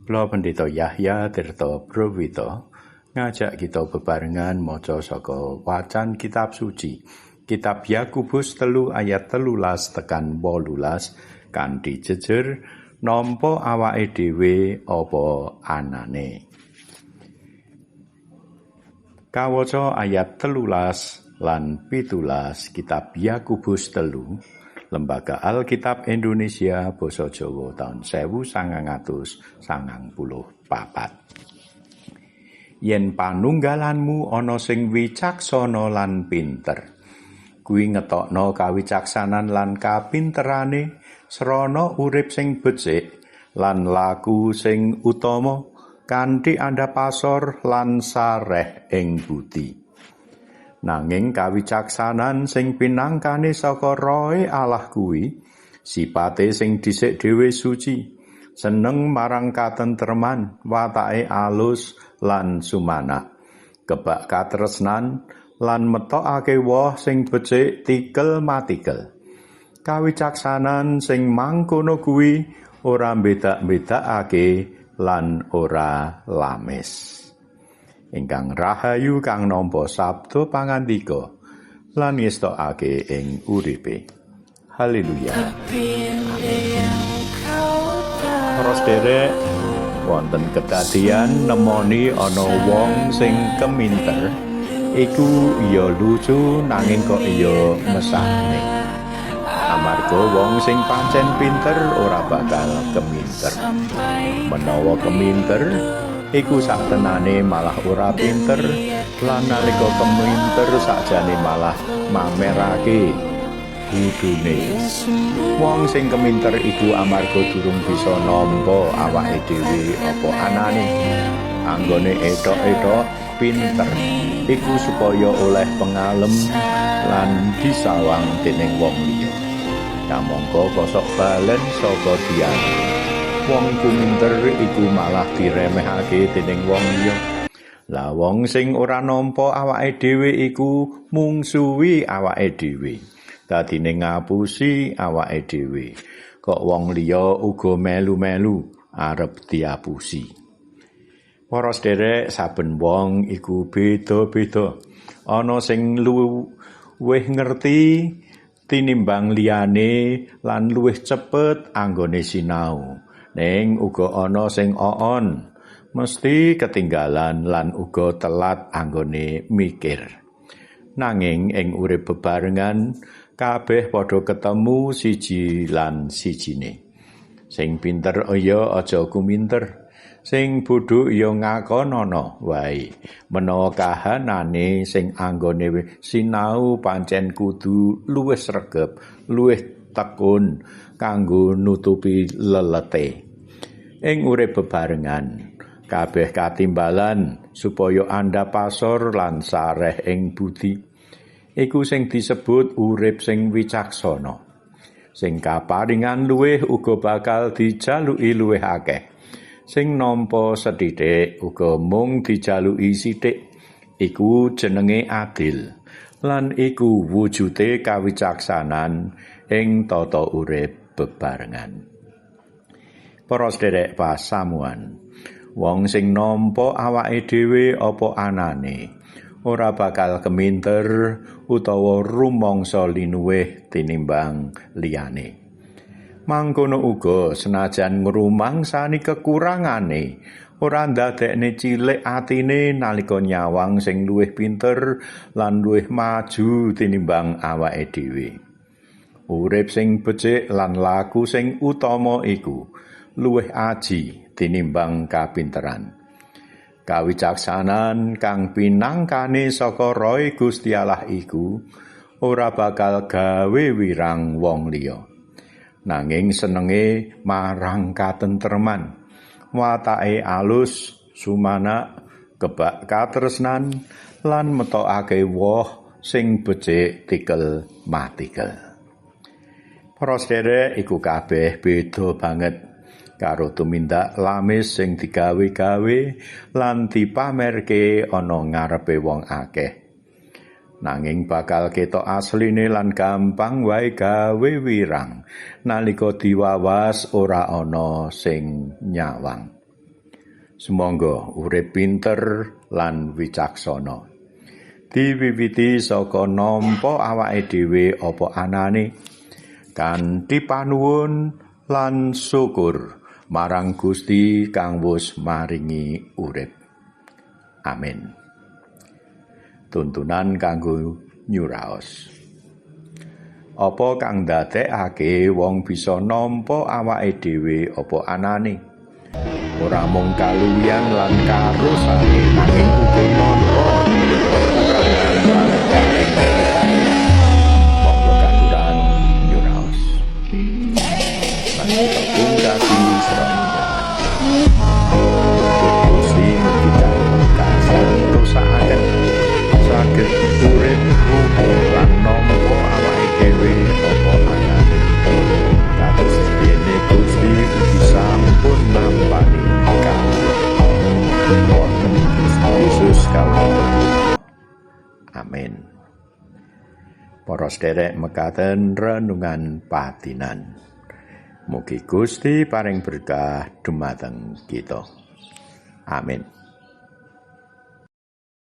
Kula Pendeta Yahya Tirta Prawito ngajak kita bebarengan maca saka wacan kitab suci. Kitab Yakobus 3 ayat 13 tekan 18 kanthi jejer nampa awake dhewe apa anane. Kawaca ayat 13 lan 17 kitab Yakobus 3 Lembaga Alkitab Indonesia Basa Jawa taun 1994. Yen panunggalanmu ana sing wicaksana lan pinter, kuwi ngetokno kawicaksanan lan kapinterane srana urip sing becik lan laku sing utama kanthi andhap asor lan sareh ing budi. Nanging kawicaksanan sing pinangkane saka Rohe Allah kuwi sipate sing dhisik dhewe suci, seneng marang katentreman, watake alus lan sumanak, kebak katresnan lan metokake woh sing becik tikel matikel. Kawicaksanan sing mangkono kuwi ora mbedak-mbedakake lan ora lamis. Ingkang rahayu kang nampa sabda pangandika lan ngestokake ing uripe. Haleluya. Para sederek, wonten kedadian nemoni ana wong sing keminter iku ya lucu nanging kok ya mesakne. Amarga wong sing pancen pinter ora bakal keminter. Menawa keminter iku saktenane malah ora pinter, lan nalika keminter sakjane malah mamerake budune. Wong sing keminter iku amarga durung bisa nampa awake dhewe apa anane. Anggone etok-etok pinter iku supaya oleh pengalem lan disawang dening wong liya. Kamangka kosok balen saka diyane. Wong kuminter iku malah diremehake dening wong liya. Lah wong sing ora nampa awake dhewe iku mungsuwi awake dhewe. Dadine ngapusi awake dhewe. Kok wong liya uga melu-melu arep diapusi. Para sederek, saben wong iku beda-beda. Ana sing luwih ngerti tinimbang liyane lan luwih cepet anggone sinau. Ning uga ana sing oon, mesti ketinggalan lan uga telat anggone mikir. Nanging ing urip bebarengan kabeh padha ketemu siji lan sijine. Sing pinter ya aja kuminter, sing bodho ya ngakonono wae. Menawa kahanane sing anggone sinau pancen kudu luwih sregep, luwih tekun kanggo nutupi lelete. Ing urip bebarengan kabeh katimbalan supaya andhap asor lan sareh ing budi. Iku sing disebut urip sing wicaksana. Sing kaparingan luwih uga bakal dijaluki luwih akeh. Sing nampa sethithik uga mung dijaluki sithik. Iku jenenge adil lan iku wujude kawicaksanan ing tata urip bebarengan. Para sederek pasamuan, wong sing nampa awake dhewe apa anane ora bakal keminter utawa rumangsa linuwih tinimbang liyane. Mangkono uga senajan ngrumangsani kekurangane, ora ndadekne cilik atine nalika nyawang sing luwih pinter lan luwih maju tinimbang awake dhewe. Urip sing becik lan laku sing utama iku luwih aji tinimbang kapinteran. Kawicaksanan kang pinangkane saka Rohe Gusti Allah iku ora bakal gawe wirang wong liya. Nanging senenge marang katentreman, watake alus, sumanak, kebak katresnan lan metokake woh sing becik tikel matikel. Para sederek, iku kabeh beda banget karo tumindak lamis sing digawe-gawe lan dipamerke ana ngarepe wong akeh. Nanging bakal ketok asline lan gampang wae gawe wirang nalika diwawas ora ana sing nyawang. Sumangga urip pinter lan wicaksana. Diwiwiti saka nampa awake dhewe apa anane kanthi panuwun lan syukur marang Gusti kang wis maringi urip. Amin. Tuntunan kanggo nyuraos. Apa kang ndadekake wong bisa nampa awake dhewe apa anane? Ora mung kaluwihan lan karosane nanging uga nampa kekurangan lan kaengan. Monggo katuran nyuraos. Mari kita pungkasi sira. Gusti mugi kasantosakaken saged urip rukun lan nampa awake dhewe apa anane. Kados dene Gusti ugi sampun nampani kawula. Wonten Gusti Yesus kawula. Amin. Para sederek, mekaten renungan padinan. Mugi Gusti paring berkah dumateng kita. Amin.